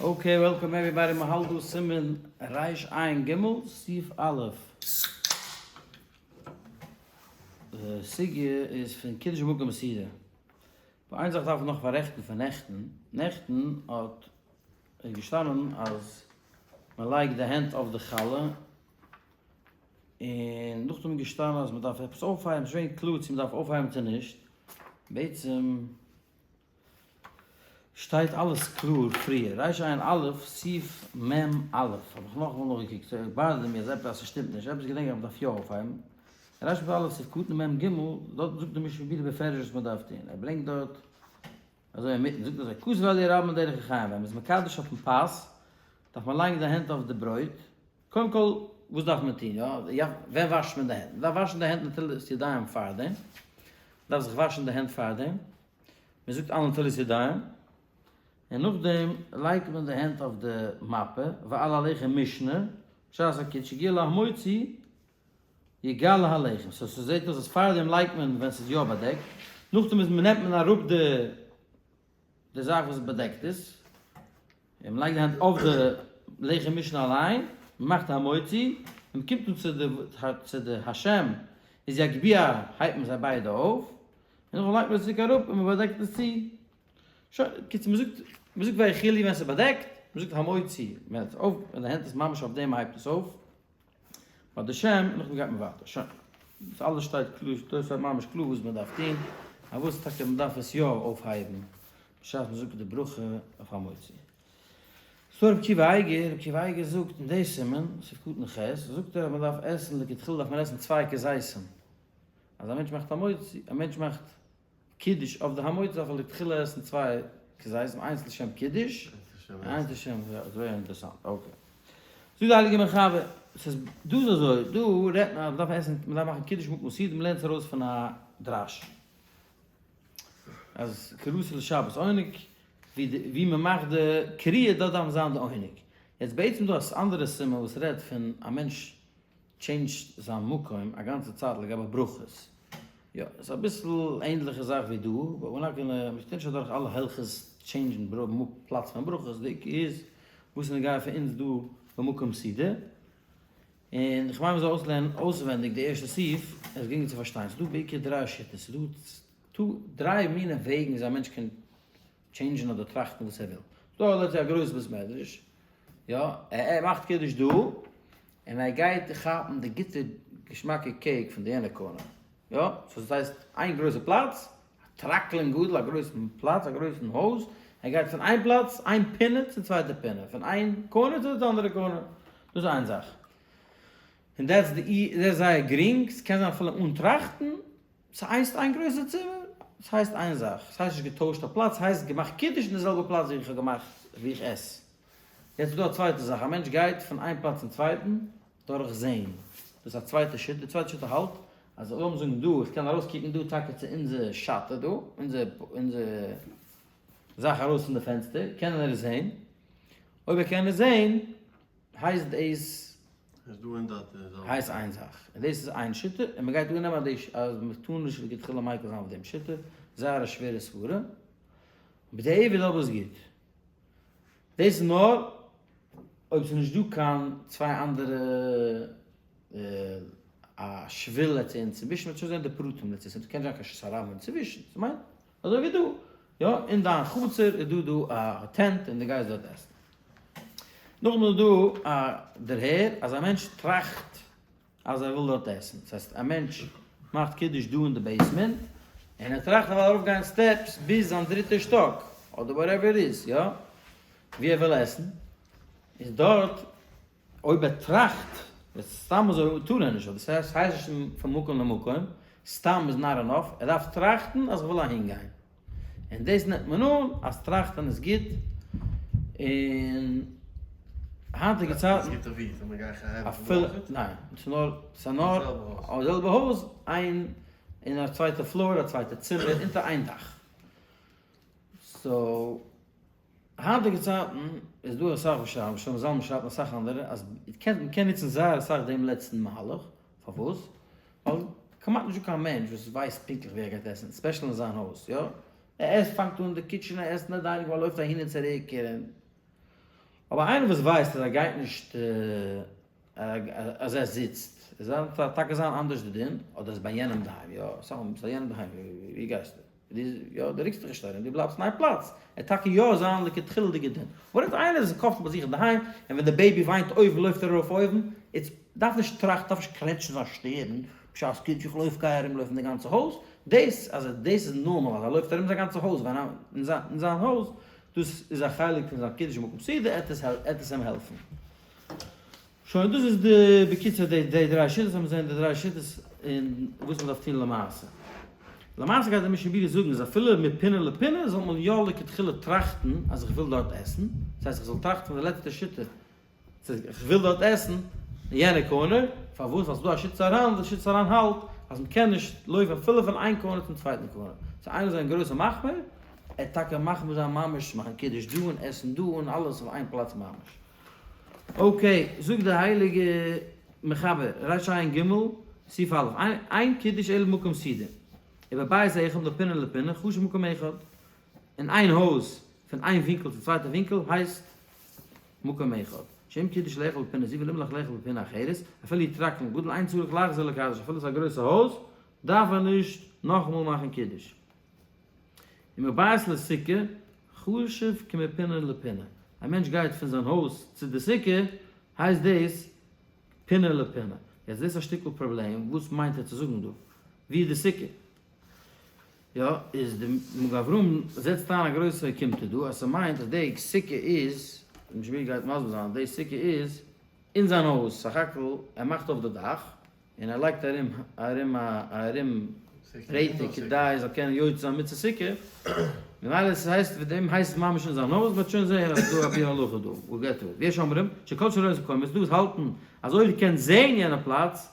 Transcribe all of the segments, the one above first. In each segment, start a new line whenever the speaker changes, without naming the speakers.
Okay welcome everybody מ'האלט דא סימן רש עיין ג סעיף א'. די סוגיא איז פון קידוש במקום סעודה. אבער איין זאך דארף איך נאך פאררעכטן פון נעכטן, נעכטן האט איז געשטאנען אז מ'לייגט די הענט אויף די חלה, און נאכדעם איז געשטאנען אז מ'דארף עפעס אויפהייבן, ס'נישט געווען קלאר צו מ'דארף אויפהייבן צו נישט, בעצם שטייט אלעס קלאר פריער, רש עיין א' סעיף מ א, האב איך נאכאמאל נאכגעקוקט, סאו באדערט מיר אז עפעס אז ס'שטימט נישט, עפעס געדענק איך אז מ'דארף יא אויפהייבן, רש ב א' סעיף קטן מ ג, דארט זאגט די משנה ברורה בפירוש וואס מ'דארף טון, ער ברענגט דארט אזוי אינמיטן, זאגט אזוי, כתב אלי' רבה אין דרך החיים, ווען מ'איז מקדש אויפן פת, דארף מען לייגן די הענט אויף די ברויט, קודם כל, וואס דארף מען טון? יא, ווען וואשט מען די הענט? מען דארף וואשן די הענט נטילת ידיים פארדעם, מען דארף זיך וואשן די הענט פארדעם, מען זאגט על נטילת ידיים, און נאכדעם לייגט מען די הענט אויף די מפה, ועל הלחם משנה, בשעת הקידוש הגיע להמוציא, יגלה הלחם, so ס'זעט אויס אז פארדעם לייגט מען ווען ס'איז יא באדעקט, נאכדעם איז נעמט מען אראפ די די זאך וואס באדעקט עס, און מ'לייגט די הענט אויף די לחם משנה אליין, מ'מאכט א המוציא, און מ'קומט אן צו די צו די השם איז יגביה הייבט מען זיי ביידע אויף, און נאכדעם לייגט מען עס צוריק אראפ און מ'באדעקט עס צו. שוין, קיצור מ'זאגט מ'זאגט ויכולו ווען ס'איז באדעקט, מ'זאגט המוציא ווען עס אויף ווען די הענט איז ממש אויף דעם הייבט עס אויף, ביי די שם, און נאכדעם גייט מען ווייטער. שוין. דאס אלעס שטייט קלאר, דאס שטייט ממש קלאר וואס מען דארף טון, און וואס טאקע מען דארף עס יא אויפהייבן בשעת מען זאגט די ברכה אויף המוציא. ס'דא רבי עקיבא אייגער, רבי עקיבא אייגער זאגט אין די סימן, סעיף קטן ח', זאגט ער אז מען דארף עסן, לכתחילה דארף מען עסן צוויי כזיתים. אז א מענטש מאכט המוציא, א מענטש מאכט קידוש אויף די המוציא דארף ער לכתחילה עסן צוויי כזיתים, איינס לשם קידוש און איינס לשם, זייער אינטערעסאנט, okay. זאגט די הייליגע מחבר, ס'איז דא איז אזוי, דא רעדט מען אז מ'דארף עסן, מ'דארף מאכן קידוש במקום סעודה, מ'לערנט עס ארויס פון א דרש, אז קראתי לשבת עונג, ווי די ווי מ'מאכט די קריאה דארט דארף זיין די עונג. יעצט בעצם דא א אנדערע סימן וואס רעדט פון א מענטש טשעינדזשט זיין מקום א גאנצע צייט לגבי ברכות. יא, ס'איז אביסל ענדליכע זאך ווי דא, but we're not gonna, מ'טוט נישט אדורך אלע הלכות טשעינדזשן פלאץ פון ברכות, די עיקר איז וואס איז נוגע פאר אונז דא במקום סעודה, און איך מיין מ'זאל אויסלערנען אויסווענדיג די ערשטע סעיף, עס איז גרינגער צו פארשטיין, ס'איז דא בעיקר דריי שיטות, ס'איז דא דריי מיני וועגן וויאזוי א מענטש קען טשעינדזשן אדער טראכטן וואס ער וויל. דא האט ער א גרויס בית מדרש, יא, ער מאכט קידוש דא, און ער גייט כאפן די גוטע געשמאקע cake פון די יענע corner, יא, so עס הייסט איין גרויסע פלאץ, א טרקלין גדול, א גרויסן פלאץ, א גרויסן הויז, ער גייט פון איין פלאץ, איין פינה צום צווייטע פינה, פון איין corner צו די אנדערע corner, דאס איז איין זאך. און that's די, דאס איז זייער גרינג, ס'קען זיין אפילו אן טראכטן, ס'הייסט איין גרויסע צימער? ס'הייסט איין זאך, ס'הייסט נישט געטוישט א פלאץ, ס'הייסט געמאכט קידוש אין די זעלבע פלאץ ווי איך האב געמאכט ווי איך עס. יעצט איז דא א צווייטע זאך, א מענטש גייט פון איין פלאץ צום צווייטן דורך זען, דאס איז א צווייטע שיטה, די צווייטע שיטה האלט אז לאמיר זאגן דא, איך קען ארויס קוקן דא טאקע צו אונזער שאטער דא, אונזער אונזער זאך ארויס פון די פענסטער, קען ער עס זען, אויב ער קען עס זען, הייסט דאס
איז דא און דארט די זעלבע.
הייסט איין זאך, און דאס איז איין שיטה, און מען גייט אננעמען אז די אז מען טאר נישט לכתחילה מיקל זיין אויף דעם שיטה, זייער א שווערע סברה, בדיעבד אבער איז גוט. דאס איז נאר אויב ס'איז נישט דא קיין צוויי אנדערע א שביל לעצט אינצווישן, מ'וועט שוין זען די פרטים לעצט, ס'קען זיין קיין שס הרבים אינצווישן, ס'מיינט אזוי ווי דא, יא, אין דיין חצר איז דא דא א tent און דו גייסט דארט עסן. נאכדעם איז דא א דערהער אז א מענטש טראכט אז ער וויל דארט עסן, דאס הייסט א מענטש מאכט קידוש דא אין די basement און ער טראכט ער וויל ארויף גיין steps ביז זיין דריטע שטאק אדער whatever it is יא ווי ער וויל עסן, איז דארט אויב ער טראכט סתם אזוי טאר ער נישט ווייל דאס הייסט נישט פון מקום למקום, סתם איז not enough, ער דארף טראכטן אז איך וויל אהין גיין. און דאס נעמט מען אן אז טראכטן איז גוט, און היינטיגע צייטן.
איז גוט אויף ווי? זאל מען גיין חייבים
אפילו, ניין, ס'איז נאר, ס'איז נאר די זעלבע הויז, איין, אין א צווייטע floor, א צווייטע צימער, אונטער איין דאך. so, היינטיגע צייטן איז דא אסאך וואס שרייבן, שלמה זלמן שרייבט און אסאך אנדערע, אז מ'קען נוצן זייער אסאך דעם לעצטן מהלך, פארוואס? ווייל כמעט נישטא קיין מענטש וואס ווייסט פונקטליך ווי ער גייט עסן, special אין זיין הויז, יא? ער עסט, פאנגט אן די kitchen, ער עסט אין די dining, ער לויפט אהין און צוריק, און. אבער איינער וואס ווייסט אז ער גייט נישט אז ער זיצט, עס זאל טאקע זיין אנדערש די דין, אדער איז ביי יענעם דהיים, יא, סאך מאל ביסט ביי יענעם דהיים, ווי גייסטו? יא, דו ריקסט דיך נישט ארום, דו בלייבסט אין איין פלאץ, ער טאקע יא זיין לכתחילה'דיגע דין. אבער אויב איינער איז קאמפארטעבל ביי זיך אינדערהיים, און ווען די baby וויינט אויבן לויפט ער ארויף אויבן, איצט דארף נישט טראכטן, דארף נישט קוועטשן זיין שטערן, בשעת קידוש איך לויף גיי ארום לויפן די גאנצע הויז, דאס אז דאס איז נארמאל אז ער לויפט ארום זיין גאנצע הויז ווען ער אין זיין הויז, דאס איז א חלק פון זיין קידוש במקום סעודה, עט עס אים העלפן. שוין דאס איז די בקיצור די די דריי שיטות, לאמיר זען די דריי שיטות און וואס מען דארף טון למעשה. למעשה גייט די משנה ברורה זאגן אז אפילו מפינה לפינה זאל מען יא לכתחילה טראכטן אז איך וויל דארט עסן, דאס הייסט איך זאל טראכטן פון די לעצטע שיטה איך וויל דארט עסן אין יענע corner, פארוואס? ווייל ס'איז דא א שיטת הר"ן, די שיטת הר"ן האלט אז מען קען נישט לויפן אפילו פון איין corner צום צווייטן corner, so איינער איז א גרויסע מחמיר, ער טאקע מחמיר זיין ממש מאכן קידוש דא און עסן דא און אלעס אויף איין פלאץ ממש. okay, זאגט די הייליגע מחבר, ריש עיין ג, סעיף א', אין קידוש אלא במקום סעודה, ובבית אחד מפינה לפינה, חשוב מקום אחד, אין איין הויז פון איין ווינקל צום צווייטע ווינקל הייסט מקום אחד, שאם קידש לאכול בפינה זו ונמלך לאכול בפינה אחרת, אפילו טרקלין גדול אין צריך לחזור לקדש, אפילו עס איז א גרויסע הויז דארף ער נישט נאכאמאל מאכן קידוש. ומבית לסוכה חשוב כמפינה לפינה, א מענטש גייט פון זיין הויז צו די סוכה הייסט דאס פינה לפינה, יעצט דאס איז א שטיקל פראבלעם, וואס מיינט ער צו זאגן דא? ווי איז די סוכה? יא, איז די מגן אברהם זעצט איין א גרויסע אוקימתא דא אז ס'מיינט אז די סוכה איז, די משנה ברורה גייט מסביר זיין אז די סוכה איז אין זיין הויז, סך הכל ער מאכט אויף די דאך און ער לייגט ארום ארום א ארום ברעטער כדי ער זאל קענען יוצא זיין מצות סוכה, ממילא ס'הייסט ווי דעם הייסט עס ממש אין זיין הויז, מ'וועט שוין זעהן אז ס'איז דא א ביאור הלכה דא, we'll get to it. ויש אומרים שכל שרואה את מקומו, ס'דא וואס האלטן אז אויב דו קענסט זעהן יענע פלאץ,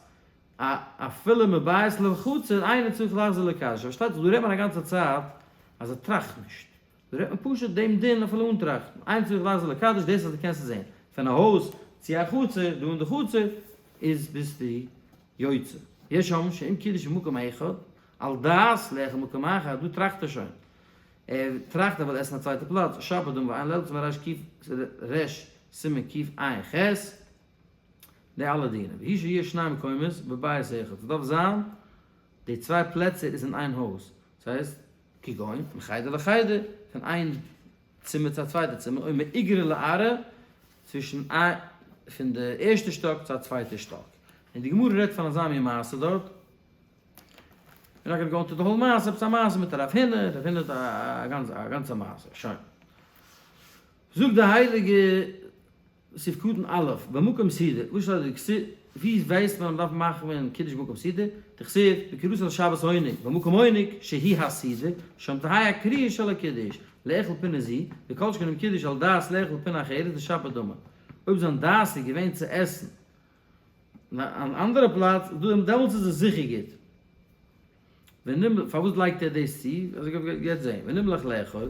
א אפילו מבית לחצר אינו צריך לחזור לקדש, פארשטייט זיך דא רעדט מען א גאנצע צייט אז ער טראכט נישט, דא רעדט מען פשוט דעם דין אפילו אן טראכטן, אינו צריך לחזור לקדש דאס אז דו קענסט עס זען פון א הויז צו א חצר, דא אין די חצר איז ביסטו יוצא. יש אומרים שאם קידש במקום אחד, על דעת לאכול במקום אחר, דא טראכט ער שוין, ער טראכט ער וויל עסן א צווייטע פלאץ, שפיר דמי ועיין לעיל סימן ריש סימן קע"ח, די אלע דינים. והוא שיהיו שני מקומות בבית אחד, ס'דארף זיין די צוויי פלעצער איז אין איין הויז, ס'הייסט כגון מחדר לחדר, פון איין צימער צו א צווייטע צימער, או מאיגרא לארעא, צווישן א פון די ערשטע שטאק צו א צווייטע שטאק. און די גמרא רעדט פון אזא מין מעשה דארט. we're not gonna go into the whole מעשה, עפעס א מעשה מיט רב הונא, רב הונא האט א גאנצע מעשה, שוין. זאגט די הייליגע סעיף קטן א', במקום סעודה, וואס שטייט דא כתיב, ווי ווייסט מען אז מ'דארף מאכן קידוש במקום סעודה, דכתיב, בקרואתו לשבת עונג, במקום עונג, שהיא הסעודה, שם תהא הקריאה של הקידוש, לאכול פינה זו, וכל שכן אם קידש על דעת לאכול פינה אחרת דשפיר דמי. אויב זיין דעת איז געווען צו עסן אין אן אנדערע פלאץ, דעמאלטס איז עס זיכער גוט. ונמ פארוואס לייגט ער דאס צו? אזוי ווי מ'גייט יעצט זעהן, ונמלך לאכול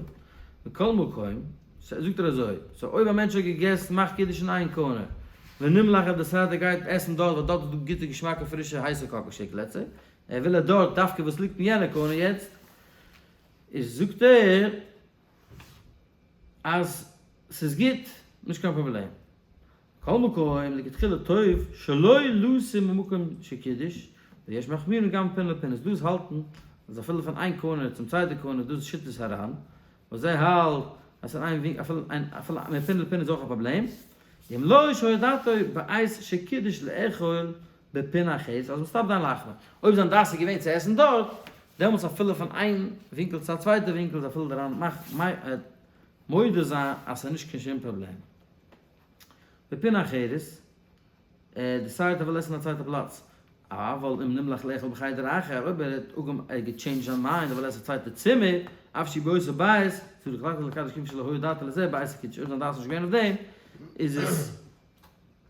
מכל מקום, זאגט ער אזוי, so אויב א מענטש האט געגעסן מאכט קידוש אין איין corner, ונמלך ער decide ער גייט עסן דארט ווייל דארט איז דא גוטע געשמאקע פרישע הייסע קאקאש קלעצער, ער וויל ער דארט דווקא וואס ליגט אין יענע corner יעצט, איז זאגט ער אז ס'איז גוט, נישט קיין פראבלעם. כל מקום לכתחילה טוב שלא לסור ממקום שקידש, ויש מחמירין גם מפינה לפינה, איז דאס האלטן אז אפילו פון איין corner צום צווייטע corner דאס איז שיטת הר"ן, וואס זיי האלט אז פון איין ווינקל אפילו איין אפילו מפינה לפינה איז אויך א פראבלעם, אם לא שהיה דעתו בעת שקידש לאכול בפינה אחרת, אז מסתבר דיין לחמה, אויב זיין דעת איז געווען צו עסן דארט, דעמאלטס אפילו פון איין ווינקל צו א צווייטע ווינקל איז אפילו דער ר"ן מודה זיין אז ס'איז נישט קיין שום פראבלעם. בפינה אחרת, ער decide ט ער וויל עסן א צווייטע פלאץ, אבל אם נמלך לאכול בחדר אחר, אויב ער האט אגם ער גע change ט זיין mind ער וויל עסן א צווייטע צימער, אף שהוא באותו בית, צריך לחזור לקדש כיוון שלא היה דעתו לזה בעת הקידוש, אויב זיין דעת איז נישט געווען אויף דעם, איז עס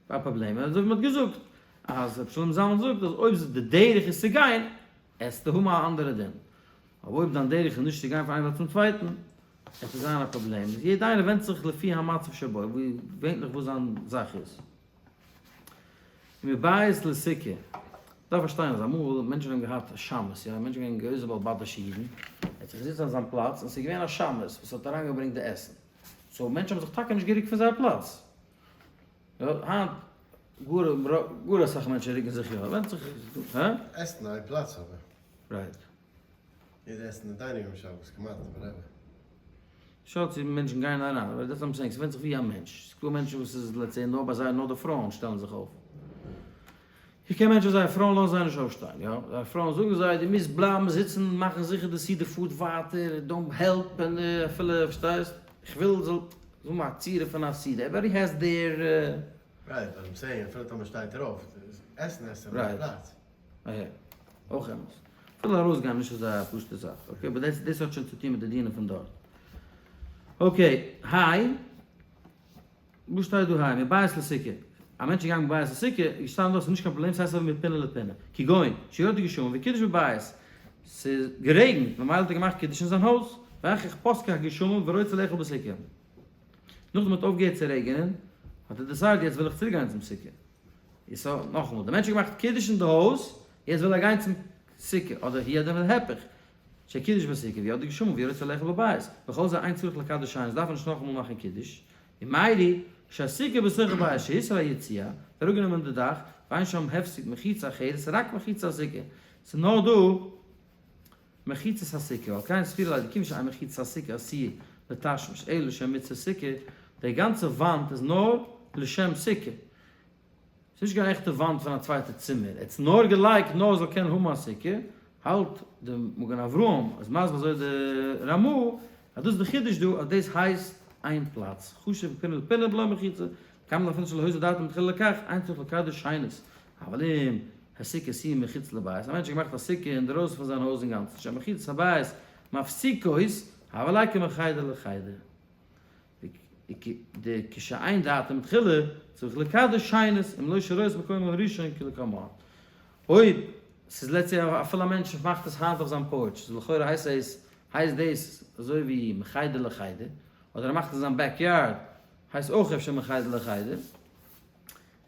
א פראבלעם, אזוי ווי מען האט געזאגט, אז רבי שלמה זלמן זאגט אז אויב די דרך איז צו גיין, עסטו האבן א אנדערע דין, אבער אויב דיין דרך איז נישט צו גיין פון איין פלאץ צום צווייטן, עס איז זיין א פראבלעם, איז יעדע איינער ווענדט זיך לפי המצב שבו, ווי געווענליך וואס זיין זאך איז. מבית לסוכה, דארף פארשטיין אז אמאל מענטשן האבן געהאט שמש, יא, מענטשן געווען גרויסע בעל בתישע אידן, ער האט זיך געזעצט אויף זיין פלאץ און ס'איז געווען א שמש וואס האט אריינגעברענגט די עסן, so מענטשן האבן זיך טאקע נישט גערוקט פון זייער פלאץ. יא, היינט גאר גאר אסאך מענטשן רוקן זיך יא, ווענדט זיך, הא?
עסן איין פלאץ אבער.
Right.
יעדער עסט אין די dining room שבת כמעט, whatever.
שאד צו מענטשן גייען אריין, אבער that's what I'm saying, ס'ווענדט זיך ווי א מענטש, ס'דא מענטשן וואס איז let's say נאר ביי זיי נאר די פרויען שטעלן זיך אויף. איך קען מענטשן וואס זייער פרויען לאזן זיי נישט אויפשטיין, יא, זייער פרויען זאגן זיי דו מוזט בלייבן זיצן מאכן זיכער די סעודה פארט ווייטער, don't help, און אפילו פארשטייסט, איך וויל זאל האבן א צורה פון א סעודה, everybody has their.
Right, but I'm saying אפילו טאמער שטייט ער אויף, עסן עסט ער אויפן פלאץ.
אהה, אויך אמת. אפילו ארויסגיין נישט אזא פשוטע זאך, okay, אבער דאס דאס האט שוין צוטון מיט די דינים פון דארט. Okay, היי. וואס שטייט דא היי? מבית לסוכה. א מענטש איז געגאנגען מבית לסוכה, איז געשטאנען דארט, ס'איז נישט קיין פראבלעם, ס'הייסט אזוי ווי מפינה לפינה. כגון, שירדו גשמים וקידש בבית. ס'איז גערעגנט, ממילא האט ער געמאכט קידוש אין זיין הויז. ואחר כך פסקו הגשמים ורוצה לאכול בסוכה. נאכדעם האט אויפגעהערט צו רעגענען, האט ער decide יעצט וויל איך צוריק גיין צום סוכה. איז so נאכאמאל, די מענטש האט געמאכט קידוש אין די הויז, יעצט וויל ער גיין צום סוכה, אדער הוא הדין להיפך, שקידש בסוכה וירדו גשמים ורוצה לאכול בבית, בכל זה אין צריך לקדש שנית, דארף מען נישט נאכאמאל מאכן קידוש, ומיירי, שהסוכה בתוך הבית שהוסרה היציע, האט אראפגענומען די דאך, ואין שם הפסק מחיצה אחרת, רק מחיצת הסוכה, ס'איז נאר דא מחיצת הסוכה, ועל כן סבירא ליה דכיוון שאין מחיצת הסוכה עשויה לתשמיש אלא לשם מצוות סוכה, די גאנצע וואנט איז נאר לשם סוכה, ס'איז נישט קיין עכטע וואנט פון א צווייטע צימער, ער האט עס נאר געלייגט נאר זאל קענען האבן א סוכה, האלט די מגן אברהם איז מסביר אזוי די רמא אז דאס איז די חידוש דא אז דאס הייסט איין פלאץ, חשוב מפינה לפינה בלא מחיצה, כמה דאפילו שלא היתה דעתו מתחילה לכך, אין צריך לקדש שנית, אבל אם הסוכה עשויה מחוץ לבית, א מענטש האט געמאכט א סוכה אינדערויסן פון זיין הויז אינגאנצן, שהמחיצות הבית מפסיקות, הוה ליה כמחדר לחדר. דכשאין דעתו מתחילה צריך לקדש שנית אם לא שרואה את מקומו הראשון כלקמן. אויב ס'איז let's say אפילו א מענטש מאכט עס היינט אויף זיין porch, איז לכאורה הייסט עס הייסט דאס אזוי ווי מחדר לחדר, אדער ער מאכט עס אין זיין backyard הייסט אויך אפשר מחדר לחדר.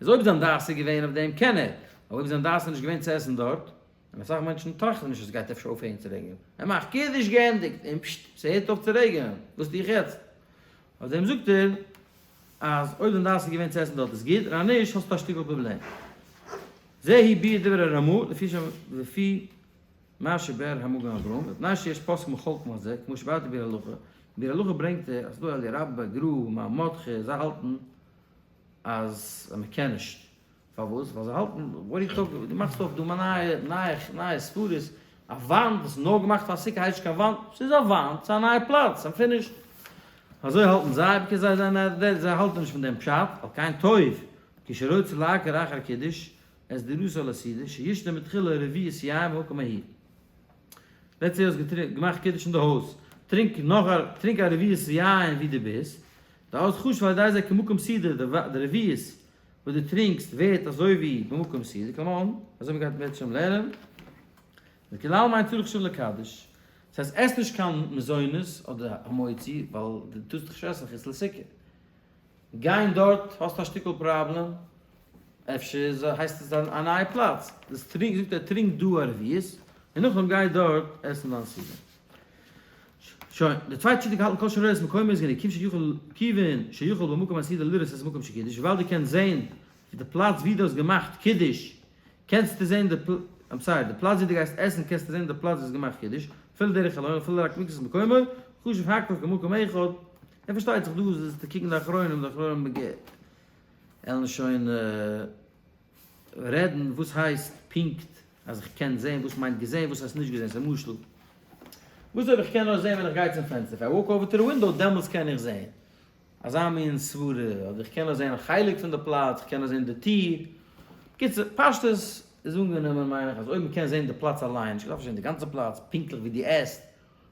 איז אויב זיין דעת איז געווען אויף דעם קען ער, אבער אויב זיין דעת איז נישט געווען צו עסן דארט, און אסאך מענטשן טראכטן נישט אז סגייט אפשר אויפהערן צו רעגענען, ער מאכט קידוש געענדיגט און פששט ס'הערט אויף צו רעגענען, וואס טו איך יעצט? אויף דעם זאגט ער אז אויב דיין דעת איז געווען צו עסן דארט איז גוט, און אז נישט האסטו א שטיקל פראבלעם. זה הוא ביאור דברי הרמא לפי ש לפי מה שביאר המגן אברהם, מפני שיש פוסקים החולקים על זה, כמו שביארתי ביאור הלכה, אין ביאור הלכה ברענגט ער אז ס'דא אליה רבה, גרא, מהר מרדכי, זיי האלטן אז מ'קען נישט, פארוואס? ווייל זיי האלטן, what are you talking, דו מאכסט אויף דא נייע נייע נייע סברות, א וואנט וואס איז נאר געמאכט פאר א סוכה הייסט נישט קיין וואנט, ס'איז א וואנט, ס'איז א נייע פלאץ, I'm finished. אזוי האלטן זיי, because זיי זענען זיי האלטן נישט פון דעם פשט, על כן טוב, כשרוצה לעקור אחר קידוש, את דירתו לסעודה, שישתה מתחילה רביעית יין במקום ההוא. Let's say האסט געמאכט קידוש אין די הויז, טרינק נאך א טרינק א רביעית יין ווי דו ביסט, דאז חשוב על ידי זה כמקום סעודה, די רביעית וואס דו טרינקסט ווערט אזוי ווי במקום סעודה, come on, אזוי מ'גייט בעזרת השם לערנען, וכולי עלמא אין צריך שוב לקדש, דאס הייסט עס נישט קיין מזונות אדער המוציא ווייל דו טארסט דאך נישט עסן חוץ לסוכה, גיין דארט האסטו א שטיקל פראבלעם, אפשר איז הייסט עס א נייע פלאץ, דאס טרינק זאגט ער טרינק דא א רביעית און נאכדעם גיי דארט עסן דיין סעודה. שוין, די צווייטע שיטה געהאלטן כל שרואה את מקומו איז גענוג, כיוון שיכול כיוון שיכול במקום הסעודה לראות את מקום שקידש, וויבאלד דו קענסט זען די פלאץ ווי דו האסט געמאכט קידוש, קענסטו זען די I'm sorry, די פלאץ ווי דו גייסט עסן קענסטו זען די פלאץ ווי האסט געמאכט קידוש, אפילו דרך חלון אפילו רק מקצת מקומו, חשוב הכל כמקום אחד, און פארשטייט זיך דא איז צו קוקן די אחרונים, די אחרונים עלן שוין רעדן וואס הייסט פונקט אז איך קען זעהן וואס מיינט געזעהן וואס הייסט נישט געזעהן ס'איז משל וואס אויב איך קען נאר זעהן ווען איך גיי צום פענסטער if I walk over to the window דעמאלטס קען איך זעהן אזא מין סברה אדער איך קען נאר זעהן א חלק פון די פלאץ איך קען נאר זעהן די טיר בקיצור פשטות איז אנגענומען מיין איך אז אויב מ'קען זעהן די פלאץ אליין נישט מ'דארף נישט זעהן די גאנצע פלאץ פונקטליך ווי דו עסט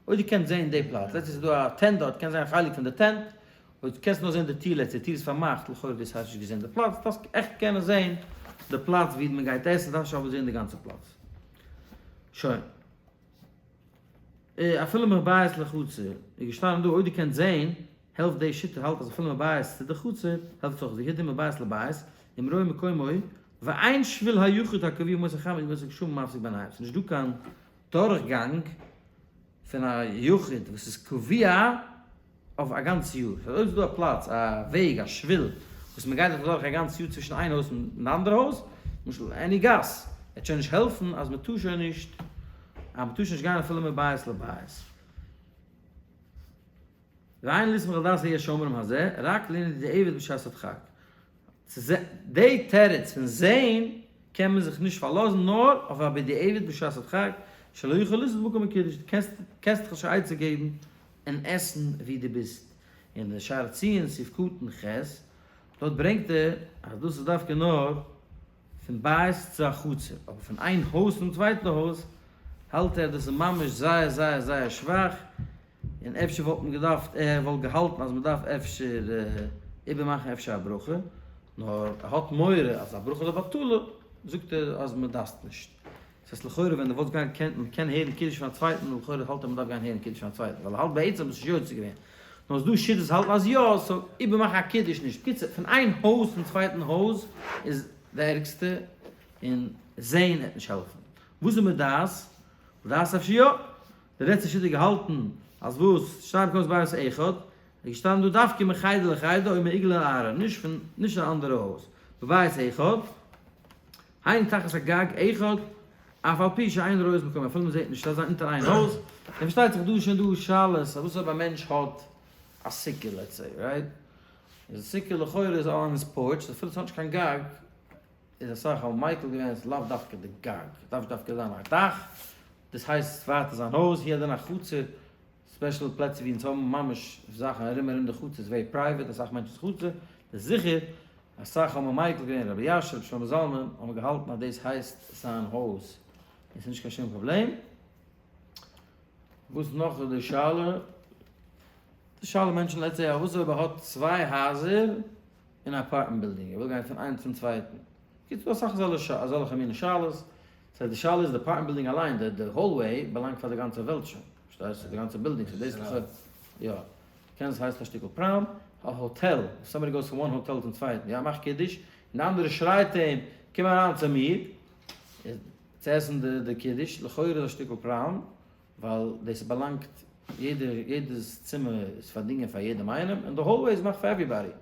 אויב דו קענסט זעהן די פלאץ, let's say ס'איז דא א tent דארט, קענסט זעהן א חלק פון די tent, אויב דו קענסט נאר זעהן די טיר, let's say די טיר איז פארמאכט, לכאורה דאס הייסט נישט געזעהן די פלאץ, דארפסט עכט קענען זעהן די פלאץ ווי מען גייט עסן, דארפסט נישט אבער זעהן די גאנצע פלאץ. שוין. אפילו מבית לחצר איז געשטאנען דא, אויב דו קענסט זעהן, העלפט די שיטה האלט אז אפילו מבית צו די חצר, העלפט עס אויך, והוא הדין מבית לבית, אם רואה מקומו, ואין שביל היחיד הקבוע ימות החמה ימות הגשמים מפסיק ביניהם, ס'איז נישט דא קיין דורכגאנג פון א יחיד וואס איז קבוע אויף א גאנץ יאר, סאו אויב איז דא א פלאץ, א וועג, א שביל, וואס מען גייט דאך אדורך א גאנץ יאר צווישן איין הויז און די אנדערע הויז, למשל any גאס, וועט שוין נישט העלפן אז מען טאר שוין נישט, אז מען טאר שוין נישט גיין אפילו מבית לבית. ואין לסמוך על דעת היש אומרים הזה, רק לענין דיעבד בשעת הדחק. די תירוץ פון זעהן קען מען זיך נישט פארלאזן נאר אויף א בדיעבד בשעת הדחק, שלא יוכל לסעוד במקום הקידוש, דו קענסט קענסט דיך נישט א עצה געבן און עסן ווי דו ביסט. אין די שער ציון סעיף קטן ח', דארט ברענגט ער אז דאס איז דווקא נאר פון בית צו א חצר, אבער פון איין הויז צום צווייטן הויז האלט ער דאס איז ממש זייער זייער זייער שוואך, און אפשר וואלט מען געדארפט, ער וואלט געהאלטן אז מען דארף אפשר איבערמאכן אפשר א ברכה, נאר ער האט מורא אז א ברכה לבטלה זאגט ער אז מען דארף נישט. דאס הייסט לכאורה ווען דו וואלסט גיין קען מען קען הערן קידוש פון א צווייטן לכאורה האלט ער מען דארף גיין הערן קידוש פון א צווייטן ווייל ער האלט בעצם אז עס איז יוצא געווען נאר ס'דא שיטות וואס האלטן אז יא so איבערמאכן א קידוש נישט בקיצור פון איין הויז צום צווייטן הויז איז די ערגסטע און זעהן וועט נישט העלפן וואס איז מיט דעת? דעת אפשר יא די לעצטע שיטה געהאלטן אז וואס שתיים קומות בית אחד איז געשטאנען דא דווקא מחדר לחדר או מעיגל לערה נישט פון נישט אן אנדערע הויז בבית אחד היינו תחת הגג אחד אף על פי שאין רואה את מקומו אפילו מען זעט נישט ס'דארף זיין אונטער איין הויז און פארשטייט זיך דא איז שוין דא שאלות אז וואס אויב א מענטש האט א סוכה let's say right איז די סוכה לכאורה איז on his porch אפילו ס'האט נישט קיין גג איז אסאך האבן מיקל געווען עס איז לאו דווקא די גג ס'דארף נישט דווקא זיין א דאך דאס הייסט ווייטער זיין הויז הוא הדין א חצר special פלעצער ווי אונז האבן ממש זאכן ארום ארום די חצר איז very private אסאך מענטשן'ס חצר איז זיכער אסאך האבן מיקל געווען רבי יאשע רבי שלמה זלמן האבן געהאלטן אז דאס הייסט זיין הויז און ס'איז נישט קיין שום פראבלעם. וואס נאך איז די שאלה? די שאלה מענטשן let's say וואס אויב ער האט צוויי הייזער אין א apartment building ער וויל גיין פון איינס צום צווייטן קיצור ס'דא אסאך אזעלכע מיני שאלות סא די שאלה איז די apartment building אליין די די hallway באלאנגט פאר די גאנצע וועלט שוין פארשטייסט די גאנצע בילדינג סא דאס לכאו' יא קען עס הייסן א שטיקל פראם א האטעל somebody goes פון one hotel צום צווייטן יא מאך קידוש און די אנדערע שרייט אים קום אריין צו מיר צו עסן די די קידוש לכאורה איז א שטיקל פראם ווייל דאס באלאנגט יעדע יעדעס צימער איז פארדינגען פאר יעדעם איינעם און די hallway איז געמאכט פאר everybody.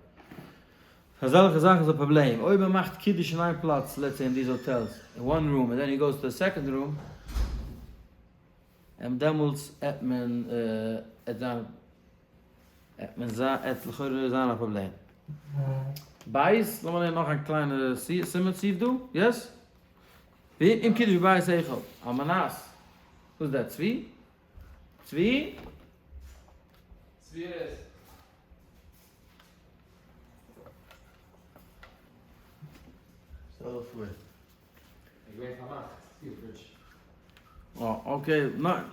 אזעלכע זאכן איז א פראבלעם, אויב מען מאכט קידוש אין איין פלאץ, let's say אין these hotels, אין one room, and then he goes to the second room, און דעמאלטס עט מען עט זיין עט מען זיין עט לכאורה זיין א פראבלעם. בית, לאמיר לערנען נאך א קליינע סימן סעיף דא, yes? ואם קידש בבית אחד, על מנת, וואס איז דער צבי? צבי?
צבי איז.
שטעל דיך פאר.
איז געווען פארמאכט די fridge.
אה okay, ניין.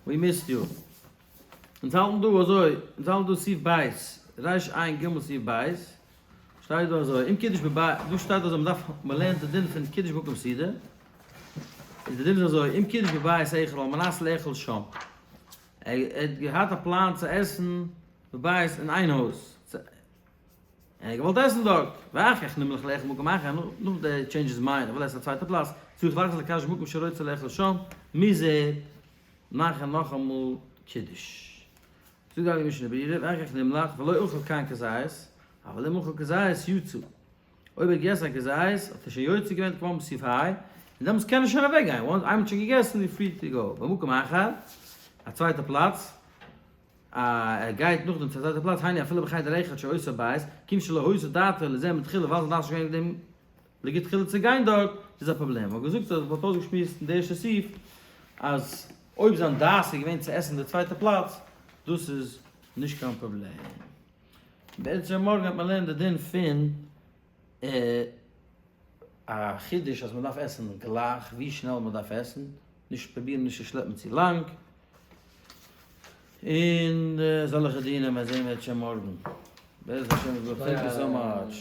We missed you. אונז האלטן דא אזוי, אונז האלטן דא סעיף בית, ריש עין גימל סעיף בית, שטייט דא אזוי, אם קידש בבית, דא שטייט אזוי, מ'דארף, מ'לערנט די דין פון קידוש במקום סעודה, איז די דין איז אזוי, אם קידש בבית אחד על מנת לאכול שם, ער האט געהאט א פלאן צו עסן בבית אין איין הויז, און ער האט געוואלט עסן דארט, ואחר כך נמלך לאכול במקום אחר, נאך די change his mind, ער וויל עסן א צווייטע פלאץ, צריך לחזור לקדש במקום שרוצה לאכול שם, מוז ער מאכן נאכאמאל קידוש. זאגט די הייליגע משנה ברורה, ואחר כך נמלך ולא אכל כאן כזית, אבל אם אכל כזית יצא. אויב ער האט געגעסן א כזית האט ער שוין יוצא געווען כמו בסעיף ה', און דעמאלטס קען ער שוין אוועק גיין, once איינמאל האט שוין געגעסן you're free to go, במקום אחר, א צווייטע פלאץ, ער גייט נאכדעם צו א צווייטע פלאץ, היינו אפילו בחדר אחד של אותו בית, כיון שלא היתה דעתו לזה מתחילה ווייל זיין דעת איז נישט געווען דעם לכתחילה צו גיין דארט, איז א פראבלעם. מ'האט געזאגט אז מ'האט אויסגעשמועסט אין די ערשטע סעיף אז אויב זיין דעת איז געווען צו עסן די צווייטע פלאץ, דאס איז נישט קיין פראבלעם. בעצם מארגן וועט מען לערנען די דין פון א חידוש אז מען דארף עסן גלייך, ווי שנעל מען דארף עסן, נישט פרובירן נישט צו שלעפן צו לאנג, און אזעלכע דינים, מיר זעהן בעזרת השם מארגן. בעזרת השם יתברך, thank you so much.